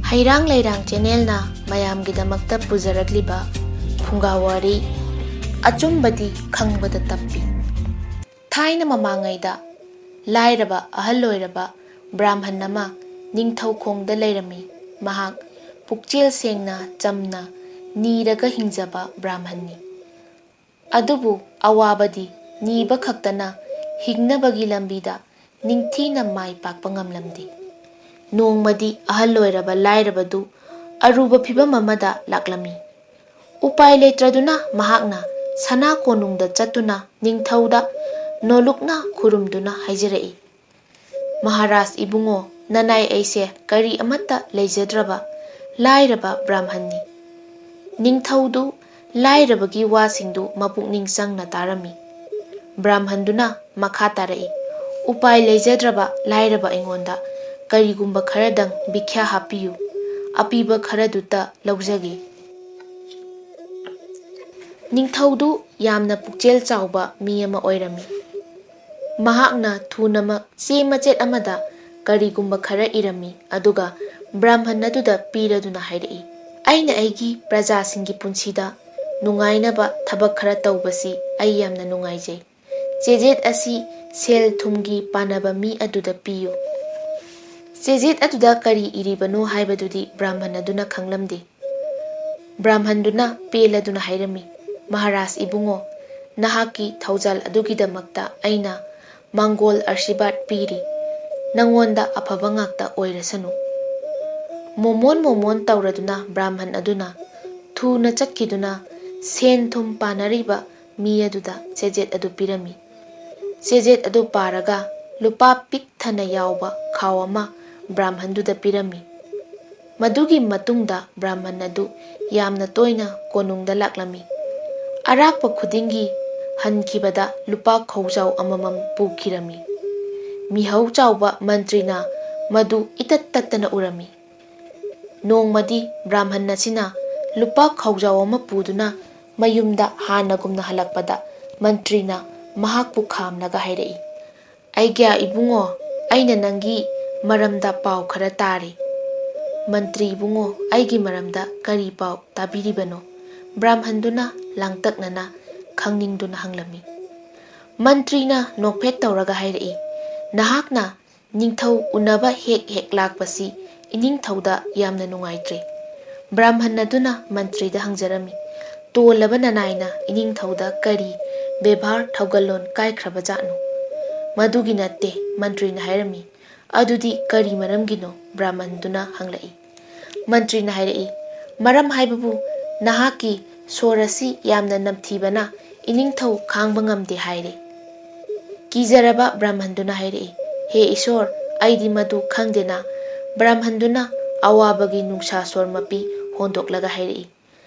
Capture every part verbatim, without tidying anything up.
ꯍꯩꯔꯥꯡ ꯂꯩꯔꯥꯡ ꯆꯦꯅꯦꯜꯅ ꯃꯌꯥꯝꯒꯤꯗꯃꯛꯇ ꯄꯨꯖꯔꯛꯂꯤꯕ ꯐꯨꯡꯒꯥ ꯋꯥꯔꯤ, ꯑꯆꯨꯝꯕꯗꯤ ꯈꯪꯕꯗ ꯇꯞꯄꯤ꯫ ꯊꯥꯏꯅ ꯃꯃꯥꯡꯉꯩꯗ ꯂꯥꯏꯔꯕ ꯑꯍꯜ ꯑꯣꯏꯔꯕ ꯕ꯭ꯔꯥꯝꯍꯟ ꯑꯃ ꯅꯤꯡꯊꯧꯈꯣꯡꯗ ꯂꯩꯔꯝꯃꯤ꯫ ꯃꯍꯥꯛ ꯄꯨꯛꯆꯦꯜ ꯁꯦꯡꯅ, ꯆꯝꯅ, ꯅꯤꯔꯒ ꯍꯤꯡꯖꯕ ꯕ꯭ꯔꯥꯝꯍꯟꯅꯤ꯫ ꯑꯗꯨꯕꯨ ꯑꯋꯥꯕꯗꯤ ꯅꯤꯕ ꯈꯛꯇꯅ ꯍꯤꯡꯅꯕꯒꯤ ꯂꯝꯕꯤꯗ ꯅꯤꯡꯊꯤꯅ ꯃꯥꯏ ꯄꯥꯛꯄ ꯉꯝꯂꯝꯗꯦ꯫ ꯅꯣꯡꯃꯗꯤ ꯑꯍꯜ ꯑꯣꯏꯔꯕ ꯂꯥꯏꯔꯕꯗꯨ ꯑꯔꯨꯕ ꯐꯤꯚꯝ ꯑꯃꯗ ꯂꯥꯛꯂꯝꯃꯤ꯫ ꯎꯄꯥꯏ ꯂꯩꯇ꯭ꯔꯗꯨꯅ ꯃꯍꯥꯛꯅ ꯁꯅꯥ ꯀꯣꯅꯨꯡꯗ ꯆꯠꯇꯨꯅ ꯅꯤꯡꯊꯧꯗ ꯅꯣꯂꯨꯛꯅ ꯈꯨꯔꯨꯝꯗꯨꯅ ꯍꯥꯏꯖꯔꯛꯏ, "ꯃꯍꯥꯔꯥꯖ ꯏꯕꯨꯡꯉꯣ, ꯅꯅꯥꯏ ꯑꯩꯁꯦ ꯀꯔꯤ ꯑꯃꯠꯇ ꯂꯩꯖꯗ꯭ꯔꯕ ꯂꯥꯏꯔꯕ ꯕ꯭ꯔꯥꯝꯍꯟꯅꯤ꯫" ꯅꯤꯡꯊꯧꯗꯨ ꯂꯥꯏꯔꯕꯒꯤ ꯋꯥꯁꯤꯡꯗꯨ ꯃꯄꯨꯛꯅꯤꯡ ꯆꯪꯅ ꯇꯥꯔꯝꯃꯤ꯫ ꯕ꯭ꯔꯥꯝꯍꯟꯗꯨꯅ ꯃꯈꯥ ꯇꯥꯔꯛꯏ, "ꯎꯄꯥꯏ ꯂꯩꯖꯗ꯭ꯔꯕ ꯂꯥꯏꯔꯕ ꯑꯩꯉꯣꯟꯗ ꯀꯔꯤꯒꯨꯝꯕ ꯈꯔꯗꯪ ꯚꯤꯈ꯭ꯌꯥ ꯍꯥꯞꯄꯤꯌꯨ꯫ ꯑꯄꯤꯕ ꯈꯔꯗꯨꯇ ꯂꯧꯖꯒꯦ꯫" ꯅꯤꯡꯊꯧꯗꯨ ꯌꯥꯝꯅ ꯄꯨꯛꯆꯦꯜ ꯆꯥꯎꯕ ꯃꯤ ꯑꯃ ꯑꯣꯏꯔꯝꯃꯤ꯫ ꯃꯍꯥꯛꯅ ꯊꯨꯅꯃꯛ ꯆꯦ ꯃꯆꯦꯠ ꯑꯃꯗ ꯀꯔꯤꯒꯨꯝꯕ ꯈꯔ ꯏꯔꯝꯃꯤ, ꯑꯗꯨꯒ ꯕ꯭ꯔꯥꯝꯍꯟ ꯑꯗꯨꯗ ꯄꯤꯔꯗꯨꯅ ꯍꯥꯏꯔꯛꯏ, "ꯑꯩꯅ ꯑꯩꯒꯤ ꯄ꯭ꯔꯖꯥꯁꯤꯡꯒꯤ ꯄꯨꯟꯁꯤꯗ ꯅꯨꯡꯉꯥꯏꯅꯕ ꯊꯕꯛ ꯈꯔ ꯇꯧꯕꯁꯤ ꯑꯩ ꯌꯥꯝꯅ ꯅꯨꯡꯉꯥꯏꯖꯩ꯫ ꯆꯦꯖꯦꯠ ꯑꯁꯤ ꯁꯦꯜ ꯊꯨꯝꯒꯤ ꯄꯥꯟꯅꯕ ꯃꯤ ꯑꯗꯨꯗ ꯄꯤꯌꯨ꯫" ꯆꯦꯖꯦꯠ ꯑꯗꯨꯗ ꯀꯔꯤ ꯏꯔꯤꯕꯅꯣ ꯍꯥꯏꯕꯗꯨꯗꯤ ꯕ꯭ꯔꯥꯝꯍꯟ ꯑꯗꯨꯅ ꯈꯪꯂꯝꯗꯦ꯫ ꯕ꯭ꯔꯥꯝꯍꯟꯗꯨꯅ ꯄꯦꯜꯂꯗꯨꯅ ꯍꯥꯏꯔꯝꯃꯤ, "ꯃꯍꯥꯔꯥꯖ ꯏꯕꯨꯡꯉꯣ, ꯅꯍꯥꯛꯀꯤ ꯊꯧꯖꯥꯜ ꯑꯗꯨꯒꯤꯗꯃꯛꯇ ꯑꯩꯅ ꯃꯪꯒꯣꯜ ꯑꯥꯔꯁꯤꯕꯥꯗ ꯄꯤꯔꯤ꯫ ꯅꯉꯣꯟꯗ ꯑꯐꯕ ꯉꯥꯛꯇ ꯑꯣꯏꯔꯁꯅꯨ꯫" ꯃꯣꯃꯣꯟ ꯃꯣꯃꯣꯟ ꯇꯧꯔꯗꯨꯅ ꯕ꯭ꯔꯥꯝꯍꯟ ꯑꯗꯨꯅ ꯊꯨꯅ ꯆꯠꯈꯤꯗꯨꯅ ꯁꯦꯟ ꯊꯨꯝ ꯄꯥꯅꯔꯤꯕ ꯃꯤ ꯑꯗꯨꯗ ꯆꯦꯖꯦꯠ ꯑꯗꯨ ꯄꯤꯔꯝꯃꯤ꯫ ꯆꯦꯖꯦꯠ ꯑꯗꯨ ꯄꯥꯔꯒ ꯂꯨꯄꯥ ꯄꯤꯛ ꯊꯟꯅ ꯌꯥꯎꯕ ꯈꯥꯎ ꯑꯃ ꯕ꯭ꯔꯥꯝꯍꯟꯗꯨꯗ ꯄꯤꯔꯝꯃꯤ꯫ ꯃꯗꯨꯒꯤ ꯃꯇꯨꯡꯗ ꯕ꯭ꯔꯥꯝꯍꯟ ꯑꯗꯨ ꯌꯥꯝꯅ ꯇꯣꯏꯅ ꯀꯣꯅꯨꯡꯗ ꯂꯥꯛꯂꯝꯃꯤ꯫ ꯑꯔꯥꯛꯄ ꯈꯨꯗꯤꯡꯒꯤ ꯍꯟꯈꯤꯕꯗ ꯂꯨꯄꯥ ꯈꯧꯖꯥꯎ ꯑꯃꯃꯝ ꯄꯨꯈꯤꯔꯝꯃꯤ꯫ ꯃꯤꯍꯧ ꯆꯥꯎꯕ ꯃꯟꯇ꯭ꯔꯤꯅ ꯃꯗꯨ ꯏꯇꯠ ꯇꯠꯇꯅ ꯎꯔꯝꯃꯤ꯫ ꯅꯣꯡꯃꯗꯤ ꯕ꯭ꯔꯥꯝꯍꯟ ꯑꯁꯤꯅ ꯂꯨꯄꯥ ꯈꯧꯖꯥꯎ ꯑꯃ ꯄꯨꯗꯨꯅ ꯃꯌꯨꯝꯗ ꯍꯥꯟꯅꯒꯨꯝꯅ ꯍꯜꯂꯛꯄꯗ ꯃꯟꯇ꯭ꯔꯤꯅ ꯃꯍꯥꯛꯄꯨ ꯈꯥꯝꯂꯒ ꯍꯥꯏꯔꯛꯏ, "ꯑꯩꯒ꯭ꯌꯥ ꯏꯕꯨꯡꯉꯣ, ꯑꯩꯅ ꯅꯪꯒꯤ ꯃꯔꯝꯗ ꯄꯥꯎ ꯈꯔ ꯇꯥꯔꯦ꯫ "ꯃꯟꯇ꯭ꯔꯤ ꯏꯕꯨꯡꯉꯣ, ꯑꯩꯒꯤ ꯃꯔꯝꯗ ꯀꯔꯤ ꯄꯥꯎ ꯇꯥꯕꯤꯔꯤꯕꯅꯣ?" ꯕ꯭ꯔꯥꯝꯍꯟꯗꯨꯅ ꯂꯥꯡꯇꯛꯅꯅ ꯈꯪꯅꯤꯡꯗꯨꯅ ꯍꯪꯂꯝꯃꯤ꯫ ꯃꯟꯇ꯭ꯔꯤꯅ ꯅꯣꯛꯐꯦꯠ ꯇꯧꯔꯒ ꯍꯥꯏꯔꯛꯏ, "ꯅꯍꯥꯛꯅ ꯅꯤꯡꯊꯧ ꯎꯅꯕ ꯍꯦꯛ ꯍꯦꯛ ꯂꯥꯛꯄꯁꯤ ꯏꯅꯤꯡꯊꯧꯗ ꯌꯥꯝꯅ ꯅꯨꯡꯉꯥꯏꯇ꯭ꯔꯦ꯫" ꯕ꯭ꯔꯥꯝꯍꯟ ꯑꯗꯨꯅ ꯃꯟꯇ꯭ꯔꯤꯗ ꯍꯪꯖꯔꯝꯃꯤ, "ꯇꯣꯜꯂꯕ ꯅꯅꯥꯏꯅ ꯏꯅꯤꯡꯊꯧꯗ ꯀꯔꯤ ꯕꯦꯕꯥꯔ ꯊꯧꯒꯜꯂꯣꯟ ꯀꯥꯏꯈ꯭ꯔꯕ ꯖꯥꯠꯅꯣ?" "ꯃꯗꯨꯒꯤ ꯅꯠꯇꯦ," ꯃꯟꯇ꯭ꯔꯤꯅ ꯍꯥꯏꯔꯝꯃꯤ꯫ "ꯑꯗꯨꯗꯤ ꯀꯔꯤ ꯃꯔꯝꯒꯤꯅꯣ?" ꯕ꯭ꯔꯥꯝꯍꯟꯗꯨꯅ ꯍꯪꯂꯛꯏ꯫ ꯃꯟꯇ꯭ꯔꯤꯅ ꯍꯥꯏꯔꯛꯏ, "ꯃꯔꯝ ꯍꯥꯏꯕꯕꯨ ꯅꯍꯥꯛꯀꯤ ꯁꯣꯔ ꯑꯁꯤ ꯌꯥꯝꯅ ꯅꯝꯊꯤꯕꯅ ꯏꯅꯤꯡꯊꯧ ꯈꯥꯡꯕ ꯉꯝꯗꯦ ꯍꯥꯏꯔꯦ꯫" ꯀꯤꯖꯔꯕ ꯕ꯭ꯔꯥꯝꯍꯟꯗꯨꯅ ꯍꯥꯏꯔꯛꯏ, "ꯍꯦ ꯏꯁꯣꯔ, ꯑꯩꯗꯤ ꯃꯗꯨ ꯈꯪꯗꯦꯅ꯫" ꯕ꯭ꯔꯥꯝꯍꯟꯗꯨꯅ ꯑꯋꯥꯕꯒꯤ ꯅꯨꯡꯁꯥ ꯁꯣꯔ ꯃꯄꯤ ꯍꯣꯟꯗꯣꯛꯂꯒ ꯍꯥꯏꯔꯛꯏ,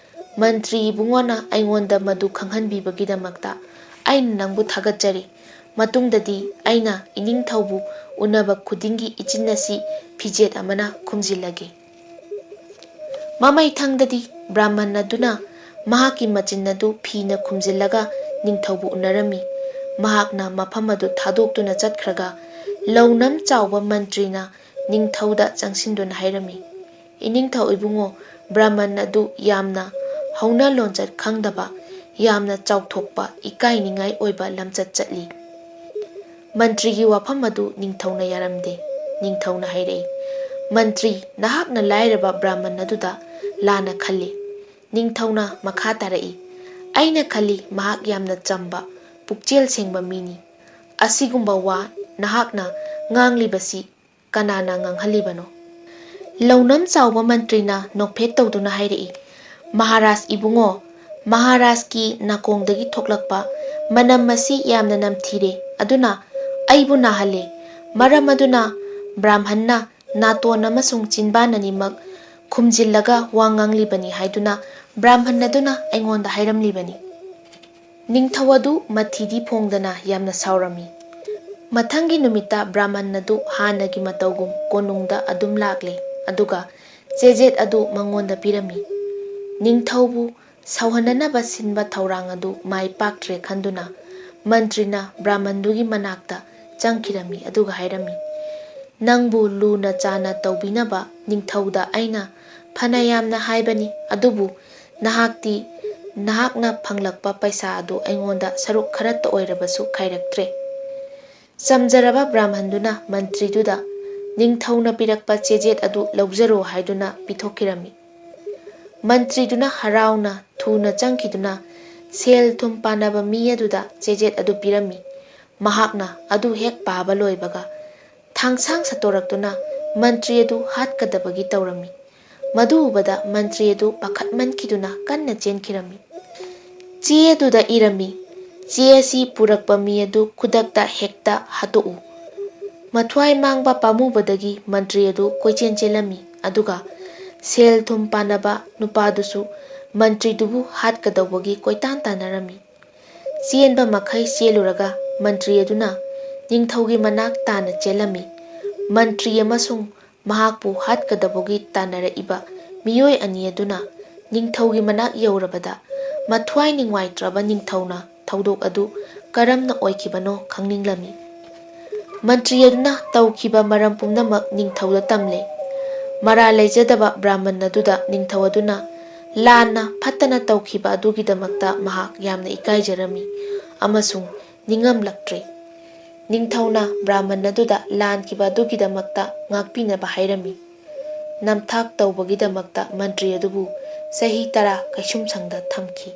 "ꯃꯟꯇ꯭ꯔꯤ ꯏꯕꯨꯡꯉꯣꯅ ꯑꯩꯉꯣꯟꯗ ꯃꯗꯨ ꯈꯪꯍꯟꯕꯤꯕꯒꯤꯗꯃꯛꯇ ꯑꯩꯅ ꯅꯪꯕꯨ ꯊꯥꯒꯠꯆꯔꯤ꯫ ꯃꯇꯨꯡꯗꯗꯤ ꯑꯩꯅ ꯏꯅꯤꯡꯊꯧꯕꯨ ꯎꯅꯕ ꯈꯨꯗꯤꯡꯒꯤ ꯏꯆꯤꯟ ꯑꯁꯤ ꯐꯤꯖꯦꯠ ꯑꯃꯅ ꯈꯨꯝꯖꯤꯜꯂꯒꯦ꯫" ꯃꯃꯩꯊꯪꯗꯗꯤ ꯕ꯭ꯔꯥꯍꯃꯟ ꯑꯗꯨꯅ ꯃꯍꯥꯛꯀꯤ ꯃꯆꯤꯟ ꯑꯗꯨ ꯐꯤꯅ ꯈꯨꯝꯖꯤꯜꯂꯒ ꯅꯤꯡꯊꯧꯕꯨ ꯎꯅꯔꯝꯃꯤ꯫ ꯃꯍꯥꯛꯅ ꯃꯐꯝ ꯑꯗꯨ ꯊꯥꯗꯣꯛꯇꯨꯅ ꯆꯠꯈ꯭ꯔꯒ, ꯂꯧꯅꯝ ꯆꯥꯎꯕ ꯃꯟꯇ꯭ꯔꯤꯅ ꯅꯤꯡꯊꯧꯗ ꯆꯪꯁꯤꯟꯗꯨꯅ ꯍꯥꯏꯔꯝꯃꯤ, "ꯏꯅꯤꯡꯊꯧ ꯏꯕꯨꯡꯉꯣ, ꯕ꯭ꯔꯥꯍꯃꯟ ꯑꯗꯨ ꯌꯥꯝꯅ ꯍꯧꯅ ꯂꯣꯟꯆꯠ ꯈꯪꯗꯕ, ꯌꯥꯝꯅ ꯆꯥꯎꯊꯣꯛꯄ, ꯏꯀꯥꯏꯅꯤꯡꯉꯥꯏ ꯑꯣꯏꯕ ꯂꯝꯆꯠ ꯆꯠꯂꯤ꯫" ꯃꯟꯇ꯭ꯔꯤꯒꯤ ꯋꯥꯐꯝ ꯑꯗꯨ ꯅꯤꯡꯊꯧꯅ ꯌꯥꯔꯝꯗꯦ꯫ ꯅꯤꯡꯊꯧꯅ ꯍꯥꯏꯔꯛꯏ, "ꯃꯟꯇ꯭ꯔꯤ, ꯅꯍꯥꯛꯅ ꯂꯥꯏꯔꯕ ꯕ꯭ꯔꯥꯍꯃꯟ ꯑꯗꯨꯗ ꯂꯥꯟꯅ ꯈꯜꯂꯤ꯫" ꯅꯤꯡꯊꯧꯅ ꯃꯈꯥ ꯇꯥꯔꯛꯏ, "ꯑꯩꯅ ꯈꯜꯂꯤ, ꯃꯍꯥꯛ ꯌꯥꯝꯅ ꯆꯝꯕ, ꯄꯨꯛꯆꯦꯜ ꯁꯦꯡꯕ ꯃꯤꯅꯤ꯫ ꯑꯁꯤꯒꯨꯝꯕ ꯋꯥ ꯅꯍꯥꯛꯅ ꯉꯥꯡꯂꯤꯕꯁꯤ ꯀꯅꯥꯅ ꯉꯥꯡꯍꯜꯂꯤꯕꯅꯣ?" ꯂꯧꯅꯝ ꯆꯥꯎꯕ ꯃꯟꯇ꯭ꯔꯤꯅ ꯅꯣꯛꯐꯦꯠ ꯇꯧꯗꯨꯅ ꯍꯥꯏꯔꯛꯏ, "ꯃꯍꯥꯔꯥꯖ ꯏꯕꯨꯡꯉꯣ, ꯃꯍꯥꯔꯥꯖꯀꯤ ꯅꯥꯀꯣꯡꯗꯒꯤ ꯊꯣꯛꯂꯛꯄ ꯃꯅꯝ ꯑꯁꯤ ꯌꯥꯝꯅ ꯅꯝꯊꯤꯔꯦ, ꯑꯗꯨꯅ ꯑꯩꯕꯨ ꯅꯥꯍꯜꯂꯦ꯫ ꯃꯔꯝ ꯑꯗꯨꯅ ꯕ꯭ꯔꯥꯍꯃꯟꯅ ꯅꯥꯇꯣꯟ ꯑꯃꯁꯨꯡ ꯆꯤꯟꯕꯥꯟ ꯑꯅꯤꯃꯛ ꯈꯨꯝꯖꯤꯜꯂꯒ ꯋꯥ ꯉꯥꯡꯂꯤꯕꯅꯤ ꯍꯥꯏꯗꯨꯅ ꯕ꯭ꯔꯥꯍꯃꯟ ꯑꯗꯨꯅ ꯑꯩꯉꯣꯟꯗ ꯍꯥꯏꯔꯝꯂꯤꯕꯅꯤ꯫" ꯅꯤꯡꯊꯧ ꯑꯗꯨ ꯃꯊꯤꯗꯤ ꯐꯣꯡꯗꯅ ꯌꯥꯝꯅ ꯁꯥꯎꯔꯝꯃꯤ꯫ ꯃꯊꯪꯒꯤ ꯅꯨꯃꯤꯠꯇ ꯕ꯭ꯔꯥꯍꯃꯟ ꯑꯗꯨ ꯍꯥꯟꯅꯒꯤ ꯃꯇꯧꯒꯨꯝ ꯀꯣꯅꯨꯡꯗ ꯑꯗꯨꯝ ꯂꯥꯛꯂꯦ, ꯑꯗꯨꯒ ꯆꯦꯖꯦꯠ ꯑꯗꯨ ꯃꯉꯣꯟꯗ ꯄꯤꯔꯝꯃꯤ꯫ ꯅꯤꯡꯊꯧꯕꯨ ꯁꯥꯎꯍꯟꯅꯅꯕ ꯁꯤꯟꯕ ꯊꯧꯔꯥꯡ ꯑꯗꯨ ꯃꯥꯏ ꯄꯥꯛꯇ꯭ꯔꯦ ꯈꯟꯗꯨꯅ ꯃꯟꯇ꯭ꯔꯤꯅ ꯕ꯭ꯔꯥꯍꯃꯟꯗꯨꯒꯤ ꯃꯅꯥꯛꯇ ꯆꯪꯈꯤꯔꯝꯃꯤ, ꯑꯗꯨꯒ ꯍꯥꯏꯔꯝꯃꯤ, "ꯅꯪꯕꯨ ꯂꯨꯅ ꯆꯥꯅ ꯇꯧꯕꯤꯅꯕ ꯅꯤꯡꯊꯧꯗ ꯑꯩꯅ ꯐꯅ ꯌꯥꯝꯅ ꯍꯥꯏꯕꯅꯤ, ꯑꯗꯨꯕꯨ ꯅꯍꯥꯛꯇꯤ ꯅꯍꯥꯛꯅ ꯐꯪꯂꯛꯄ ꯄꯩꯁꯥ ꯑꯗꯨ ꯑꯩꯉꯣꯟꯗ ꯁꯔꯨꯛ ꯈꯔꯠꯇ ꯑꯣꯏꯔꯕꯁꯨ ꯈꯥꯏꯔꯛꯇ꯭ꯔꯦ"꯫ ꯆꯝꯖꯔꯕ ꯕ꯭ꯔꯥꯍꯃꯟꯗꯨꯅ ꯃꯟꯇ꯭ꯔꯤꯗꯨꯗ ꯅꯤꯡꯊꯧꯅ ꯄꯤꯔꯛꯄ ꯆꯦꯖꯦꯠ ꯑꯗꯨ ꯂꯧꯖꯔꯣ ꯍꯥꯏꯗꯨꯅ ꯄꯤꯊꯣꯛꯈꯤꯔꯝꯃꯤ꯫ ꯃꯟꯇ꯭ꯔꯤꯗꯨꯅ ꯍꯔꯥꯎꯅ ꯊꯨꯅ ꯆꯪꯈꯤꯗꯨꯅ ꯁꯦꯜ ꯊꯨꯝ ꯄꯥꯅꯕ ꯃꯤ ꯑꯗꯨꯗ ꯆꯦꯖꯦꯠ ꯑꯗꯨ ꯄꯤꯔꯝꯃꯤ꯫ ꯃꯍꯥꯛꯅ ꯑꯗꯨ ꯍꯦꯛ ꯄꯥꯕ ꯂꯣꯏꯕꯒ ꯊꯥꯡꯁꯥꯡ ꯁꯠꯇꯣꯔꯛꯇꯨꯅ ꯃꯟꯇ꯭ꯔꯤ ꯑꯗꯨ ꯍꯥꯠꯀꯗꯕꯒꯤ ꯇꯧꯔꯝꯃꯤ꯫ ꯃꯗꯨ ꯎꯕꯗ ꯃꯟꯇ꯭ꯔꯤ ꯑꯗꯨ ꯄꯥꯈꯠꯃꯟꯈꯤꯗꯨꯅ ꯀꯟꯅ ꯆꯦꯟꯈꯤꯔꯝꯃꯤ꯫ ꯆꯦ ꯑꯗꯨꯗ ꯏꯔꯝꯃꯤ, "ꯆꯦ ꯑꯁꯤ ꯄꯨꯔꯛꯄ ꯃꯤ ꯑꯗꯨ ꯈꯨꯗꯛꯇ ꯍꯦꯛꯇ ꯍꯥꯠꯇꯣꯛꯎ"꯫ ꯃꯊ꯭ꯋꯥꯏ ꯃꯥꯡꯕ ꯄꯥꯝꯃꯨꯕꯗꯒꯤ ꯃꯟꯇ꯭ꯔꯤ ꯑꯗꯨ ꯀꯣꯏꯆꯦꯟ ꯆꯦꯜꯂꯝꯃꯤ, ꯑꯗꯨꯒ ꯁꯦꯜ ꯊꯨꯝ ꯄꯥꯅꯕ ꯅꯨꯄꯥꯗꯨꯁꯨ ꯃꯟꯇ꯭ꯔꯤꯗꯨꯕꯨ ꯍꯥꯠꯀꯗꯧꯕꯒꯤ ꯀꯣꯏꯇꯥꯟ ꯇꯥꯟꯅꯔꯝꯃꯤ꯫ ꯆꯦꯟꯕ ꯃꯈꯩ ꯆꯦꯜꯂꯨꯔꯒ ꯃꯟꯇ꯭ꯔꯤ ꯑꯗꯨꯅ ꯅꯤꯡꯊꯧꯒꯤ ꯃꯅꯥꯛ ꯇꯥꯅ ꯆꯦꯜꯂꯝꯃꯤ꯫ ꯃꯟꯇ꯭ꯔꯤ ꯑꯃꯁꯨꯡ ꯃꯍꯥꯛꯄꯨ ꯍꯥꯠꯀꯗꯕꯒꯤ ꯇꯥꯟꯅꯔꯛꯏꯕ ꯃꯤꯑꯣꯏ ꯑꯅꯤ ꯑꯗꯨꯅ ꯅꯤꯡꯊꯧꯒꯤ ꯃꯅꯥꯛ ꯌꯧꯔꯕꯗ, ꯃꯊ꯭ꯋꯥꯏ ꯅꯨꯡꯉꯥꯏꯇ꯭ꯔꯕ ꯅꯤꯡꯊꯧꯅ ꯊꯧꯗꯣꯛ ꯑꯗꯨ ꯀꯔꯝꯅ ꯑꯣꯏꯈꯤꯕꯅꯣ ꯈꯪꯅꯤꯡꯂꯝꯃꯤ꯫ ꯃꯟꯇ꯭ꯔꯤ ꯑꯗꯨꯅ ꯇꯧꯈꯤꯕ ꯃꯔꯝ ꯄꯨꯝꯅꯃꯛ ꯅꯤꯡꯊꯧꯗ ꯇꯝꯂꯦ꯫ ꯃꯔꯥꯜ ꯂꯩꯖꯗꯕ ꯕ꯭ꯔꯥꯍꯃꯟ ꯑꯗꯨꯗ ꯅꯤꯡꯊꯧ ꯑꯗꯨꯅ ꯂꯥꯟꯅ ꯐꯠꯇꯅ ꯇꯧꯈꯤꯕ ꯑꯗꯨꯒꯤꯗꯃꯛꯇ ꯃꯍꯥꯛ ꯌꯥꯝꯅ ꯏꯀꯥꯏꯖꯔꯝꯃꯤ ꯑꯃꯁꯨꯡ ꯅꯤꯡꯉꯝꯂꯛꯇ꯭ꯔꯦ꯫ ꯅꯤꯡꯊꯧꯅ ꯕ꯭ꯔꯥꯍꯃꯟ ꯑꯗꯨꯗ ꯂꯥꯟꯈꯤꯕ ꯑꯗꯨꯒꯤꯗꯃꯛꯇ ꯉꯥꯛꯄꯤꯅꯕ ꯍꯥꯏꯔꯝꯃꯤ꯫ ꯅꯝꯊꯥꯛ ꯇꯧꯕꯒꯤꯗꯃꯛꯇ ꯃꯟꯇ꯭ꯔꯤ ꯑꯗꯨꯕꯨ ꯆꯍꯤ ꯇꯔꯥ ꯀꯩꯁꯨꯝꯁꯪꯗ ꯊꯝꯈꯤ꯫